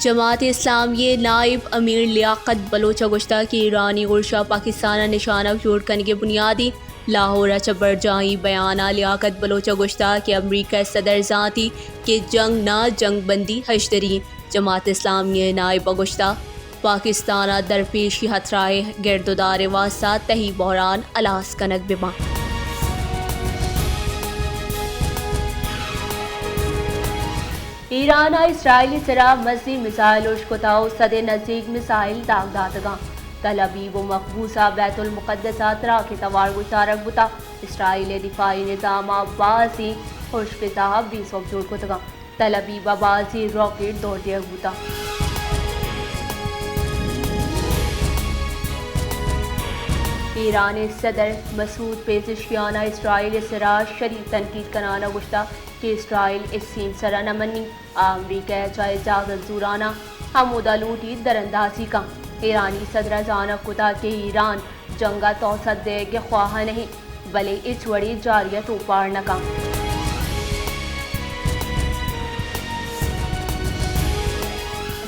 جماعت اسلامی ءِ نائب امیر لیاقت بلوچ ءَ گوشتگ کہ ایرانی ارش ءَ پاکستان ءَ نشانگ جوڑ کنگ ءِ بنیادی لاہور ءَ چہ برجاہیں بیان ءَ لیاقت بلوچ ءَ گوشتگ کہ امریکہ ءِ صدر زانتی کہ جنگ نہ جنگ بندی ہژدری۔ جماعت اسلامی ءِ نائب ءَ گوشتگ پاکستان ءَ درپیشی ہترہ ءِ گردودار ءِ واستہ تہی بحران ہلاس کنگ بہ بنت۔ ایران ءَ اسرائیل ءِ سرا مزنیں میزائل ارش کتگ ءُ سد ءِ نزیک میزائل داگ داتگ اَنت۔ تل ابیب ءُ مقبوضہ بیت المقدس ءَ تراک ءِ توار گوشدارگ بوتگ۔ اسرائیل ءِ دفاعی نظام ءَ بازیں ارش فضا ءَ بے سوب جوڑ کتگ اَنت۔ تل ابیب ءَ بازیں راکٹ دور دیگ بوتگ۔ ایران ءِ صدر مسعود پزشکیان ءَ اسرائیل ءِ سرا شدید تنقید کنان ءَ گوشتگ کہ اسرائیل ہچ سیم سر ءَ نہ منی، آ امریکہ ءَ چہ اجازت زوران ءَ ہمودا لوٹیت دراندازی کنت۔ ایرانی صدر ءَ زانگ کتگ کہ ایران جنگ ءَ توسط دئیگ ءِ خواہ نہ اِنت، بلے ہچ وڑیں جاری ءَ توپار نہ کنت۔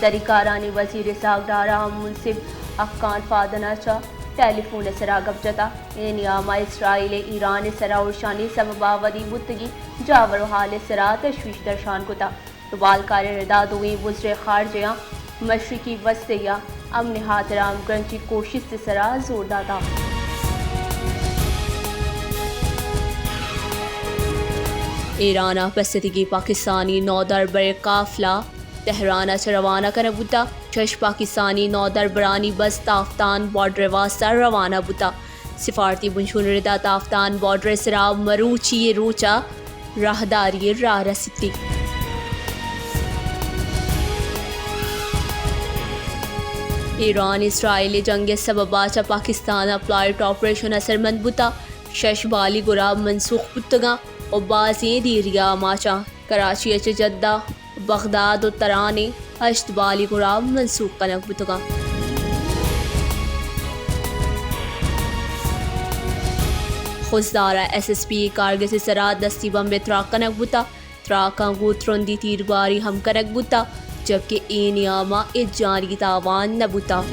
دری کارانی وزیر اسحاق ڈار ءَ منصف حقان فادن ءَ چہ ٹیلی فون ءِ سرا گپ جتگ۔ اے نیام ءَ اسرائیل ءِ ایران ءِ سرا ارشانی سبب ءَ ودی بوتگیں جاور ءُ حال ءِ سرا تشویش درشان کتگ۔ تو بالکار ءِ ردا دوئیں وزرائے خارجہ ءَ مشرقی وسطی ءِ امن ءِ ہاترا ہمگرنچی کوشست ءِ سرا زور داتگ۔ ایران ءَ پسدگیں پاکستانی نودربر ءِ قافلہ تہران ءَ چہ روانہ کنگ بوتگ۔ شش پاکستانی نودربرانی بس تافتان بارڈر ءِ واستہ روانہ بوتگ۔ سفارتی بنشون ءِ ردا تافتان بارڈر ءِ سرا مروچی ءِ روچ ءَ راہداری ءِ راہ رسیتی۔ ایران اسرائیل ءِ جنگ ءِ سبب ءَ چہ پاکستان ءَ فلائٹ آپریشن اثرمند بوتگ، شش بالی گراب منسوخ بوتگ اَنت ءُ بازیں دیری ءَ آماچ اَنت۔ کراچی ءَ چہ جدہ، بغداد ءُ تران ءَ ہشت بالی گراب منسوخ کنگ بوتگ اَنت۔ خضدار ءَ ایس ایس پی ءِ کارگس ءِ سرا دستی بمبے تراک کنگ بوتگ۔ تراکاں گوں ترندیں تیرگواری ہم کنگ بوتگ، جبکہ اے نیام ءَ ہچ جانی تاوان نہ بوتگ۔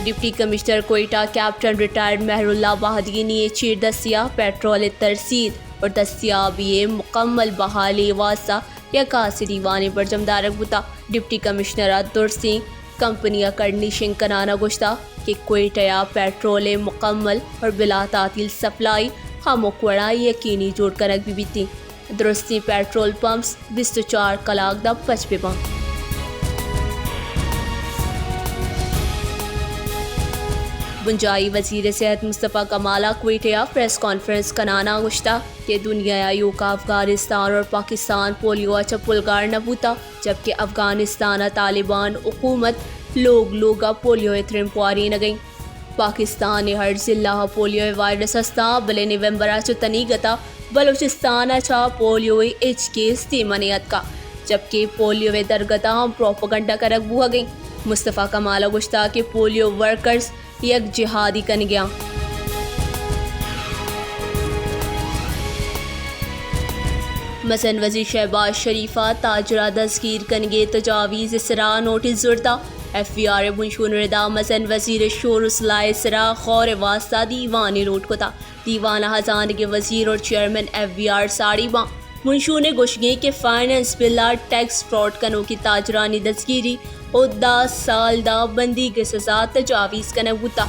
Deputy commissioner Quetta captain retired مہراللہ بہادینی ءِ چیردستی ءَ پیٹرول ءِ ترسیل ءُ دستیابی ءِ مکمل بحالی ءِ واستہ یک ہاسیں دیوانے برجم دارگ بوتگ۔ ڈپٹی کمشنر ءَ درستیں کمپنی ءَ کڈنی شنگ کنان ءَ گوشتگ کہ کوئٹہ ءَ پیٹرول ءِ مکمل اور بلا تعطیل سپلائی ہمک وڑ ءَ یقینی جوڑ کنگ بہ بیت۔ درستیں پیٹرول پمپس بیست ءُ چار کلاک داں پچ بہ بنت۔ بنجاہی وزیر صحت مصطفی کمال ءَ کوئٹہ ءَ پریس کانفرنس کنان ءَ گوشتگ کہ دنیا ءَ ایوک ءَ افغانستان اور پاکستان پولیو ءَ چہ پلگار نہ بوتگ، جبکہ افغانستان ءَ طالبان حکومت لوگ لوگ ءَ پولیو ءِ ترمپ وارینگ ءَ اِنت۔ پاکستان ءِ ہر ضلع ءَ پولیو ءِ وائرس است اَنت، بلے نومبر ءَ چہ تنیگت ءَ بلوچستان ءَ چہ پولیو ءِ ہچ کیس دیم ءَ نیاتکگ، جبکہ پولیو ءِ درگت ءَ ہم پروپیگنڈا کنگ بوہگ ءَ اِنت۔ مصطفی کمال ءَ گوشتگ کہ پولیو ورکرز یک جہادی کنگ ءَ اَنت۔ مزن وزیر شہباز شریف ءَ تاجر ءَ دزگیر کنگ ءِ تجاویز ءِ سرا نوٹس زرتگ۔ ایف بی آر ءِ بنشون ءِ ردا مزن وزیر ءِ شور ءُ سلاہ ءِ سرا غور ءِ واستہ دیوانے لوٹ کتگ۔ دیوان ءَ ہزانگ ءِ وزیر اور چیئرمین ایف بی آر ساڑی باں۔ بنشون ءِ گوشگ اِنت کہ فائنانس بل ءَ ٹیکس فراڈ کنوکیں تاجرانی دزگیری ءُ دہ سال داں بندیگ ءِ سزا تجاویز کنگ بوتگ۔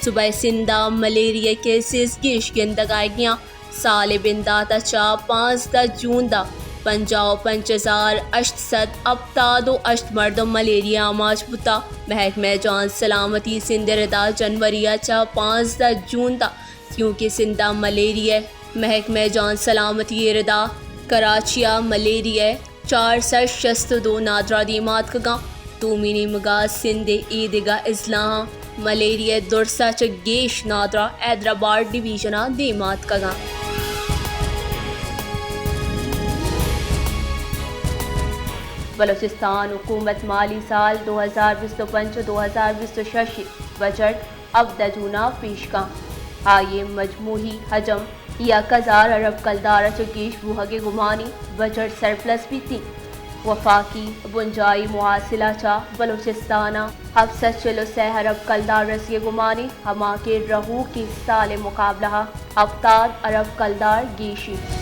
صوبہ سندھ ءَ ملیریا ءِ کیسز گیش گندگ ءَ آیگ ءَ اَنت۔ سال ءِ بندات ءَ چہ پانزدہ جون داں پنجاہ ءُ پنچ ہزار ہشت سد ہپتاد ءُ ہشت مردم ملیریا ءَ آماچ بوتگ۔ محکمہ جان سلامتی سندھ ءِ ردا جنوری ءَ چہ پانزدہ جون داں تیوکیں سندھ ءَ ملیریا ءِ محکمہ جان سلامتی ءِ ردا کراچی ءَ ملیریا ءِ چار سد شست ءُ دو نادراہ دیم ءَ آتکگ اَنت۔ دومی نیمگ ءَ سندھ ءِ اے دگہ اضلاعاں ملیریا ءِ درس ءَ چہ گیش نادراہ حیدرآباد ڈویژن ءَ دیم ءَ آتکگ اَنت۔ بلوچستان حکومت مالی سال دو ہزار بیست ءُ پنچ ءُ دو ہزار بیست ءُ شش ءِ بجٹ ہبدہ جون ءَ پیش کنت۔ آئی ءِ مجموعی حجم یک ہزار ارب کلدار ءَ چہ گیش بوہگ ءِ گمانی بجٹ سرپلس بیت انت۔ وفاقی بنجاہی محاصلہ چہ بلوچستان ءَ ہپت سد چل ءُ سئے ارب کلدار رسی ءِ گمانی، ہما کہ رہوکیں سال ءِ مقابلہ ءَ ہپتاد ارب کلدار گیش انت۔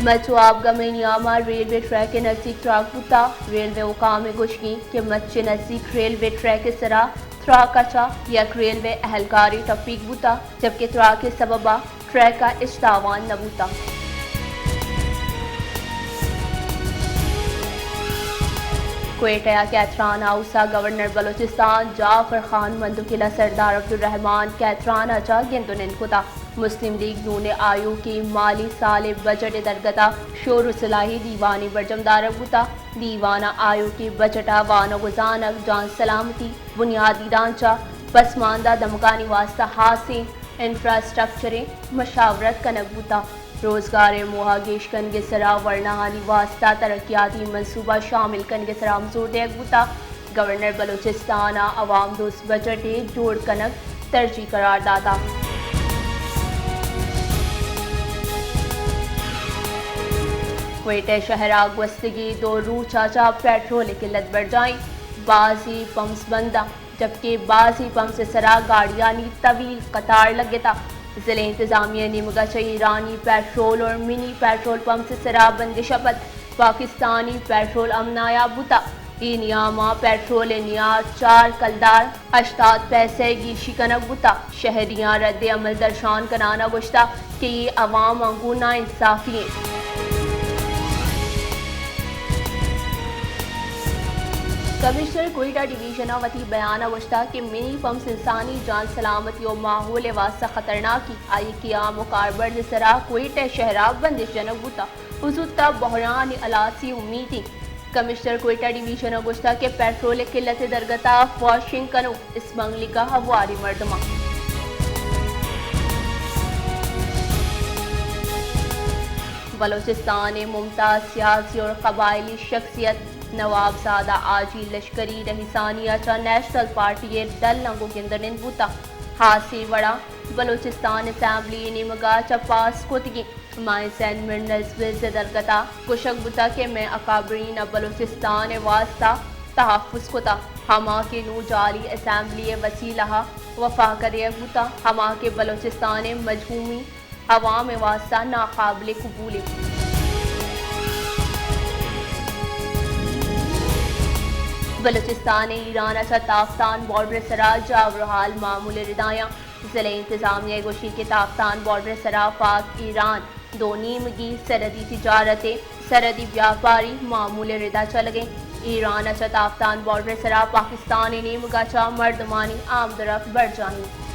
مچ ءُ آپگم ءِ نیام ءَ ریلوے ٹریک ءِ نزیک تراک بوتگ۔ ریلوے حکام ءِ گوشگ انت کہ مچ ءِ نزیک ریلوے ٹریک ءِ سرا تراک ءَ چہ یک ریلوے اہلکارے ٹپیگ بوتگ، جبکہ تراک ءِ سبب ءَ ٹریک ءَ ہچ تاوان نہ بوتگ۔ کوئٹہ ءَ کیتران ہاؤس ءَ گورنر بلوچستان جعفر خان مندوخیل ءَ سردار عبدالرحمن کیتران ءَ چہ گند ءُ نند کتگ۔ مسلم لیگ نون ءِ آیوکیں مالی سال ءِ بجٹ ءِ درگت ءَ شور ءُ صلاحی دیوانے برجم دارگ بوتگ۔ دیوان ءَ آیوکیں بجٹ ءِ وانگ ءُ زانگ، جان سلامتی، بنیادی ڈھانچہ، پسماندہ دمگانی واستہ ہاسیں انفراسٹرکچریں مشاورت کنگ بوتگ۔ روزگار ءِ موہ ءَ گیش کنگ ءِ سرا ورناہانی واستہ ترقیاتی منصوبہ شامل کنگ ءِ سرا ہم زور دیگ بوتگ۔ گورنر بلوچستان ءَ عوام دوست بجٹے جوڑ کنگ ترجیح قرار داتگ۔ کوئٹہ شہر ءَ گوستگیں دو روچ ءَ چہ پیٹرول ءِ قلت برجاہ انت۔ بازیں پمپس بند انت، جبکہ بازیں پمپس ءِ سرا گاڑیانی طویل قطار لگتگ۔ ضلع انتظامیہ ءِ نیمگ ءَ چہ ایرانی پیٹرول اور منی پیٹرول پمپس ءِ سرا بندش ءَ پد پاکستانی پیٹرول ہم نایاب بوتگ۔ اے نیام ءَ پیٹرول ءِ نیاد چار کلدار ہشتاد پیسہ گیشی کنگ بوتگ۔ شہریاں رد عمل درشان کنان ءَ گوشتگ کہ اے عوام ءَ گوں ناانصافی انت۔ کمشنر کوئٹہ ڈویژن ءَ وتی بیان ءَ گوشتگ کہ منی پمپس انسانی جان سلامتی ءُ ماحول ءِ واستہ خطرناک انت، آئی ءِ قیام ءُ کاربرد ءِ سرا کوئٹہ شہر ءَ بندش جنگ بوتگ ءُ زوت ءَ بحران ءِ ہلاسی ءِ امیت انت۔ کمشنر کوئٹہ ڈویژن ءَ گوشتگ کہ پیٹرول ءِ قلت ءِ درگت ءَ افواہ شنگ کنوک اسمگلنگ ءَ ہواریں مردماں۔ بلوچستان ءِ ممتاز سیاسی اور قبائلی شخصیت نواب زادہ حاجی لشکری رئیسانی ءَ چہ نیشنل پارٹی ءِ ڈل ءَ گوں گند ءُ نند بوتگ۔ ہاسیں وڑا بلوچستان اسمبلی ءِ نیمگ ءَ چہ پاس کتگیں مائنز اینڈ منرلز بلز ءِ درگت ءَ گوشگ بوتگ کہ مئے اکابرین ءَ بلوچستان ءِ واستہ تحفظ کتگ، ہما کہ نوں جعلی اسمبلی ءِ وسیلہ ءَ وفاق ءَ دیگ بوتگ، ہما کہ بلوچستان ءِ مجموعی عوام ءِ واستہ ناقابل قبول انت۔ بلوچستان ءِ ایران ءَ چہ تافتان بارڈر ءِ سرا جاور حال معمول ءِ ردایاں۔ ضلع انتظامیہ ءِ گوشی کہ تافتان بارڈر ءِ سرا پاک ایران دو نیمگی سرحدی تجارت ءِ سرحدی بیاپاری معمول ءِ ردا چلگ ءَ انت۔ ایران ءَ چہ تافتان بارڈر ءِ سرا پاکستان ءِ نیمگ ءَ چہ مردمانی آمدرفت برجاہ انت۔